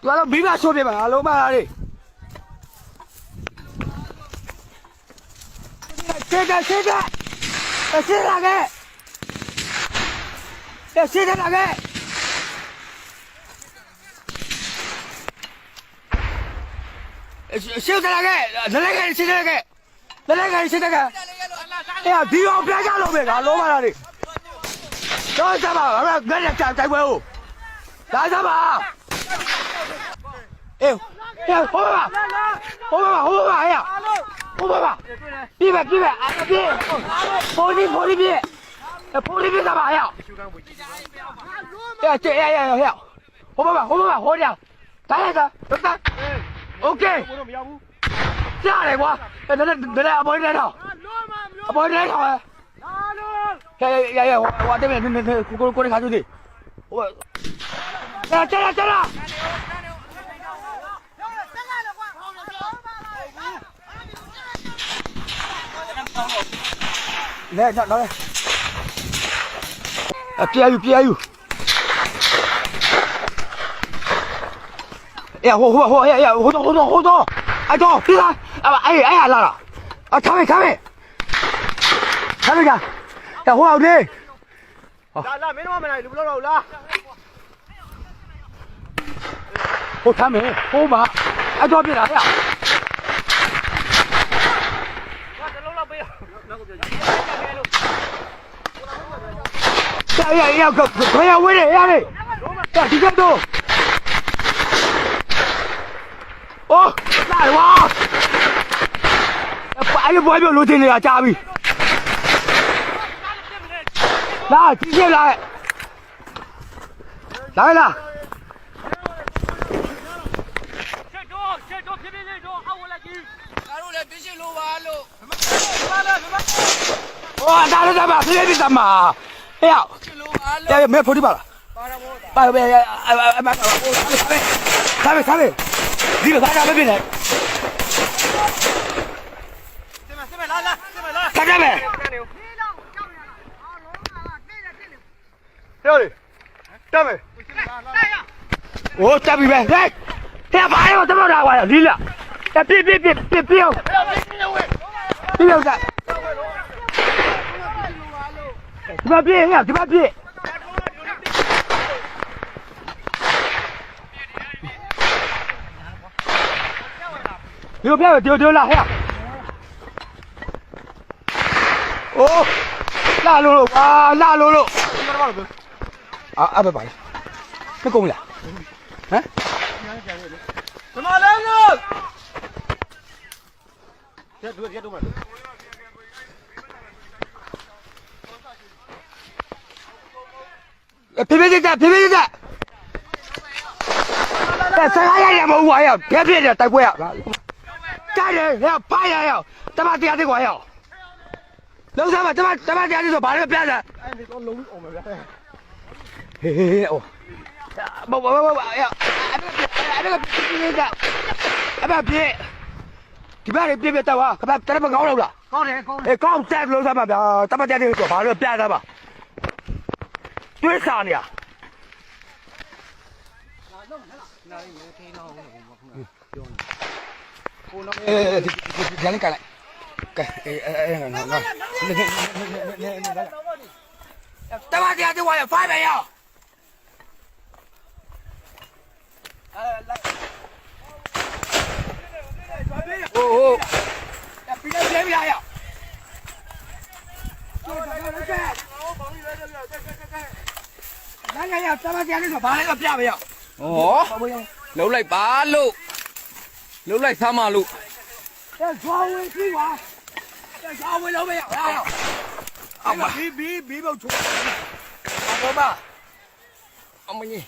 ဘံဘၣ်ဆိဘ့ၣ်ဘၣ် အလိၣ်မးလၢ်န့ၣ်, စ့တၢ် စ့တၢ်, စ့တၢ်ကဲ, စ့တၢ်ကဲ, စ့တၢ်ကဲ, နလဲၤကဲ စ့တၢ်ကဲ, နလဲၤကဲ စ့တၢ်ကဲ, ဒ်အီၤပျဲကၢ်လိာ်ဘ့ၣ် အလိၣ်မးလၢ်န့ၣ်, ဒီးတၢ်ဘၣ် ဂဲၤတၢ်ဝဲအိၣ်, တၢ်ဘၣ် ဟဲ ဟဲ ဟိဘၣ်ဘၣ်, ဟိဘၣ်ဘၣ် ဟိဘၣ်ဘၣ် ဟဲယၤ, ဟိဘၣ်ဘၣ်, ပံဘၣ် ပံဘၣ် အပံ, ဖိဒံ ဖိဒံပံ, ဖိဒံပံတၢ်ဘၣ် ဟဲယၤ, ဟဲ ဟဲ ဟဲ ဟဲ ဟိဘၣ်ဘၣ် ဟိဘၣ်ဘၣ် ဟိဒံ, တၢ်ဟဲတၢ် တၢ် OK, တၢ်လဲၤကွၢ်, နလဲၤအဘီန့ၣ်ထီၣ်, အဘီန့ၣ်ထီၣ်ဝဲ, ဟဲ ဟဲ ဟဲ ဟဲ ဟိဝဲတမ့ၢ် ကိးန့ၢ်ခါဆူန့ၣ်, တၢ် တၢ် တၢ် လဲၤ ပျဲယူၤ ပျဲယူၤ, ဟိ ဟိ ဟိ ဟိ ဟိ ဟိ ဟိ ဟိ အဒိ ပျဲသး, အဲ အဲ အလၢ်လီၤ, အ ခါမ့ၢ် ခါမ့ၢ်, ခါမ့ၢ် ဟိ အန့ၣ် လၢ လၢ မ့ၢ်နမၤမနုၤ လူၤဘျီလီၤ လၢ ဟိထါမ့ၢ် ဟိမး အဒိပျဲလီၤ ယၤ ယၤ ယၤ ခွဲးယၤဝဲန့ၣ် ယၤန့ၣ် ယၤ ထံကဲဒိၣ် အိ လၢဝါ ပှၤအဲၣ်ဘီဘီလိၤတ့ၢ်န့ၣ် အကၢ်ဝံၤ လၢ ထံကဲလၢ လၢလၢ အိ အတၢ်လၢတၢ်ဘၣ် ဖဲဖဲတၢ်မၤ ဟဲ့ မ့ၢ်ဖိဒံးဘၣ်လီၤ ဘၣ် ဆါမ့ၢ် ဆါမ့ၢ် ဒ်လၢဖးတၢ်ဖဲဖဲန့ၣ် တၢ်တၢ်မဲာ် တၢ်မဲာ် အိ တၢ်ဘံၣ်ဝဲ ဟဲ ဟဲ ဖးအံၤ တဘျီတၢ်ဝဲ လံလၢ ဟဲ ပ့ၣ် ပ့ၣ် ပ့ၣ် ပ့ၣ် ပ့ၣ် ပ့ၣ် တဘၣ်ပ့ၣ် ဟဲ တဘၣ်ပ့ၣ် ဒုးဖျဲၣ်ဝဲ ဒုး ဒုးလၢဟဲ အိ လၢလိၤလိၤ ဝါ လၢလိၤလိၤ အဘၣ်ဘၣ်လီၤ မ့ၢ်ကိးမုၢ်လဲၣ် ဟါ တမၤလဲၣ် ဖဲဖဲတၢ် ဖဲဖဲတၢ် တၢ်ဆါခါယၤယၤမ့ၢ်ဝၤယၤ ဖဲဖဲတၢ် တိုက်ပွဲယၤ တၢ်ဒီး ဟဲ ဖးယၤယၤ တၢ်ဘၣ်တ့ၢ်အါတ့ၢ်ကွၢ်ယၤ လၢသးဘၣ် တၢ်ဘၣ်တ့ၢ်အါတ့ၢ်စီၤ ဘၣ်လၢပျၢ်သး ဟ့ ဟ့ ဟ့ အိ အဘၣ်ပျဲ ကဘၣ်ပျဲ ကဘၣ်ပျဲပျဲတၢ်ဝါ ကဘၣ်တၢ်ပကီၢ်လီၤဘၣ် ကီၢ်တဲလိာ်သးမး တၢ်ဘၣ်တ့ၢ်အါတ့ၢ်စီၤ ဘၣ်လၢပျၢ်သးဘၣ် တွ့သးန့ၣ်ဧါ တၢ်ဘၣ်တ့ၢ်အါတ့ၢ်ဝါယၤ ဖးဘၣ်ယၤ အိ အိ လၢလၢပျၢ်ပယီၤ အိ လၢလိုက်ပါလို့ လၢလိုက်သးမလို့ အမ ဘီဘီဘီ အမညီ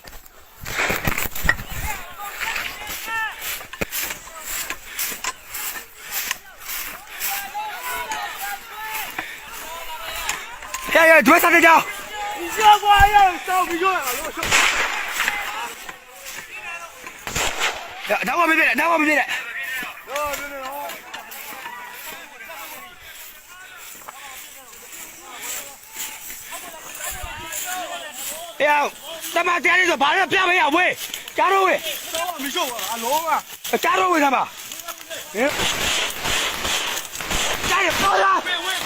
ဟဲ့ ဟဲ့ ဒွဲၣ်စၢ်တကၢ် တၢ်ဝဲမ့ၢ်ဘဲလဲၣ် တၢ်ဝဲမ့ၢ်ဘဲလဲၣ် တၢ်မၤတၢ်န့ၣ်ဒီး ဘၣ်လၢပျၢ်ဝဲယၤဝဲ ကၢ်ထီၣ်ဝဲ အတၢ်ရိၣ်ဝဲဒၣ်ဘၣ်. တၢ်န့ၣ်ပီၢ်လၢ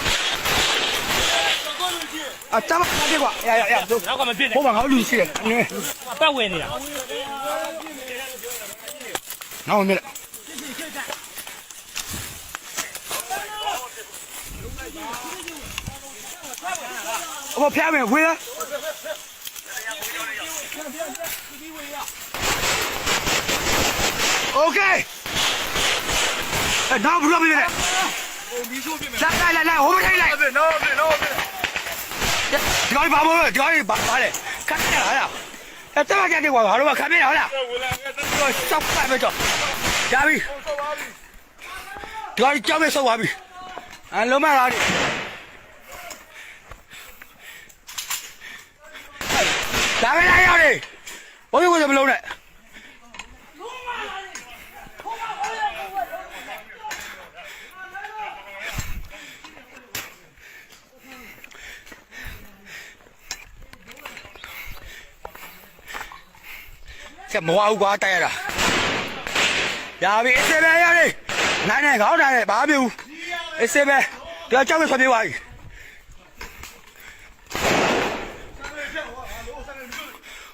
အတၢ်ဘၣ်တၢ်ဒ့ကွၢ် ဖိမၤငါလူၤစံးလဲၣ်န့ၣ် ပၢ်ဝဲန့ၣ် နမ့ၢ်လဲၣ် အဖဲအဝဲဝ့ၢ်လၢ Okay. နီၢ်ပရူၢ်မ့ၢ်လဲၣ်. လဲၤလဲၤလဲၤလဲၤ ဟိုမ့ၢ်လဲၣ်. တဂၤဘၣ်ဘိ တဂၤဘၣ်ဘၣ်လဲၣ်. ခါန့ၣ်လီၤ. တၢ်ဘၣ်ကဲဒ်ဝဲ ဟိုမ့ၢ်ခါမ့ၢ်လီၤ. စီၣ်ပှၢ်မ့ၢ်ကီး ယၤဝံၤ တဂၤကၠီမ့ၢ်စီၣ်ဝါဘံၣ် အလိမ့ၢ်လီၤဒံး တၢ်ဝဲဒၣ်ယၤန့ၣ် အိၣ်ယိၣ်ဝဲတဘျီန့ၣ် ကဲမဝါအူကွၢ်တၢ်ယၤဒီး ယၤဘံၣ်အ့စ့ဘဲယၤန့ၣ် နၤန့ၣ် ဂၤအိၣ်နၤန့ၣ် ဘၣ်မ့ၣ်အူ အ့စ့ဘဲ တဂၤကၠီမ့ၢ်စီၣ်ဘံၣ်ဝါအံၤ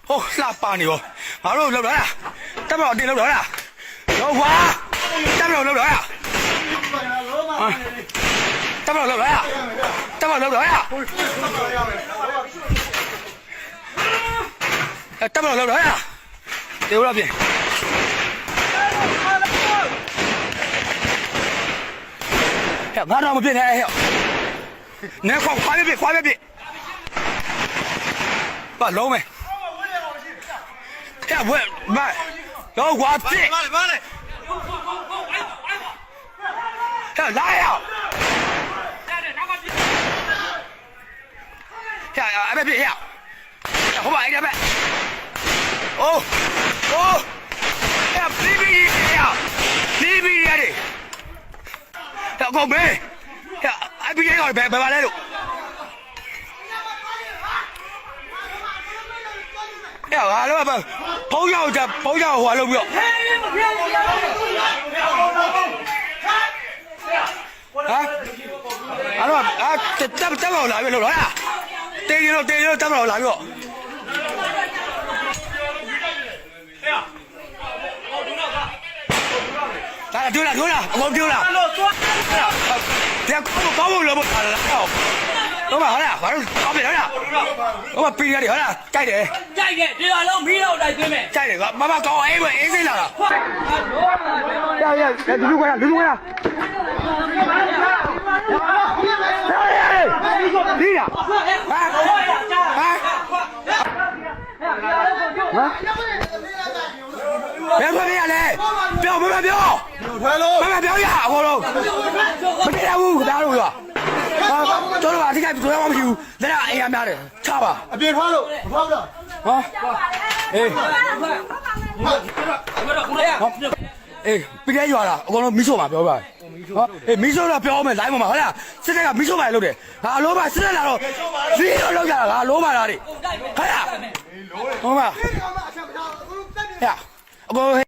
အိၣ် လှပာ်န့ၣ်ဘၣ် ငါတို့လုပ်တာ တပ်မတော်တင်လုပ်တာ လောဝါ တပ်မတော်လုပ်တာ တပ်မတော်လုပ်တာ တပ်မတော်လုပ်တာ တပ်မတော်လုပ်တာ တေဝရပြင် ဟဲ့ ငါတော့မဖြစ်နဲ့ ဟဲ့ နဲခွါခွါပြစ်ပြစ်ခွါပြစ်ပြစ် ဘၣ်လုံးမယ် ဟဲ့ ဝဲ ဘၣ် လောဝါပြစ် ဟဲ့ လာဟဲ့ ဟဲ့ အဘဲပြစ် ဟဲ့ ဟဲ့ ဟိုဘၣ် အဲဒါဘဲ အိ အိ ဟဲ့ ပြစ်ပြစ် ဟဲ့ ပြစ်ပြစ် ဟဲ့ အကုန်မင်း အဘိယဲကဘဲဘဲဘဲလဲလို့ ဟဲ့ ဟါလၢဘဲ ဖုန်းရောက်ကြ ဖုန်းရောက်ဟိုဟာလုပ်ပြီးတော့ ဟမ် အဲ့တော့ အာ တ-, တပ်-, တပ်မတော်လာပြီလို့လား တေးလို့ တေးလို့ တပ်မတော်လာပြီတော့ လာ ဒုလာ ဒုလာ အကုန်ဒုလာ ပြန်ကောင်းဖို့ ကောင်းဖို့ လုပ်ဖို့ လာလာတော့ တော့ပါ ဟုတ်လား ဘာလို့ ကောင်းပြီ ဟုတ်လား တော့ပါ ပြီးရတယ် ဟုတ်လား ကြိုက်တယ် ကြိုက်တယ် ဒီလိုလုံး မီးလောက် လိုက်သွင်းမယ် ကြိုက်တယ် ကွာ မမကောင်း အေးဝဲ အေးစိတ်လာတာ ရရရ လူလူဝဲတာ လူလူဝဲတာ ဒီတာ ဟမ် ဟမ် ဘယ်ထွက်ပြေးရလဲ ပြော မမပြော မမပြောရ အကုန်လုံး မပြေးရဘူး ခင်ဗျားတို့က ဟာ ကျွန်တော်တို့က အဓိက ကျွန်တော်တို့က မရှိဘူး လက်နက်အင်အားများတယ် ချပါ အပြင်ထွက်လို့ ထွက်လို့ ဟမ် အေး အေး ပြီးတဲ့ရွာလား အကုန်လုံးမီးရှို့မှာ ပြောပါ ဟမ် အေး မီးရှို့တော့ ပြောမယ် လိုင်းပေါ်မှာ ဟုတ်လား စစ်တပ်က မီးရှို့ပါတယ်လို့တယ် ငါအလိုပါ စစ်တပ်လာတော့ မီးရှို့လုပ်ကြတာ ငါအလိုပါလား ဟုတ်လား ဟုတ်ပါ ဟဲ့ အကုန်လုံး ဟဲ့